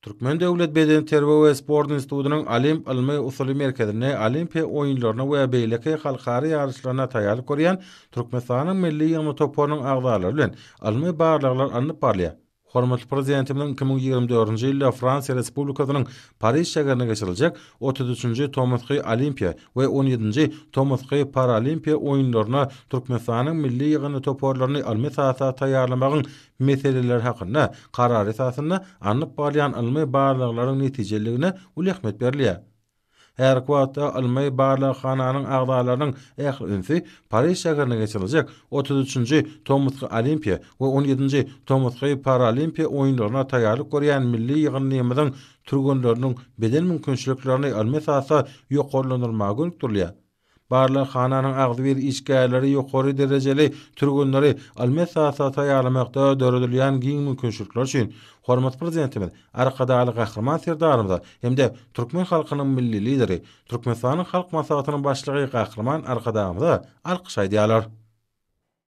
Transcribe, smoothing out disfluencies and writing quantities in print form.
Türkmen döwlet bedenterbiýe we sport institutynyň Olimp ylmy-usuly merkezinde Olimpiýa oýunlaryna we beýleki halkara ýaryşlaryna taýýarlyk görýän Türkmenistanyň milli ýygyndy toparynyň agzalary bilen ylmy barlaglar alnyp barylýar. Hormatly Prezidentimiziň 2024-nji ýylda Fransiýa Respublikasynyň Pariž şäherinde geçiriljek 33-nji tomusky Olimpiýa we on ýedinji tomusky Paralimpiýa oýunlaryna Türkmenistanyň milli ýygyndy toparlaryny ylmy esasda taýýarlamagyň meseleleri hakynda Karary esasynda alnyp barylýan ylmy barlaglaryň netijeliligine uly ähmiýet berilýär. Häzirki wagtda ylmy barlaghananyň agzalarynyň ähli ünsi Pariž şäherinde geçiriljek 33-nji tomusky Olimpiýa we on ýedinji tomusky Paralimpiýa oýunlaryna taýýarlyk görýän milli ýygyndymyzyň türgenleriniň beden mümkinçiliklerini ylmy esasda ýokarlandyrmaga gönükdirilýär. Barlaghananyň agzybir işgärleri ýokary derejeli türgenleri ylmy esasda taýýarlamakda döredilýän giň mümkinçilikler üçin hormatly Prezidentimiz Arkadagly Gahryman Serdarymyza hem-de türkmen halkynyň Milli Lideri, Türkmenistanyň Halk Maslahatynyň Başlygy Gahryman Arkadagymyza alkyş aýdýarlar.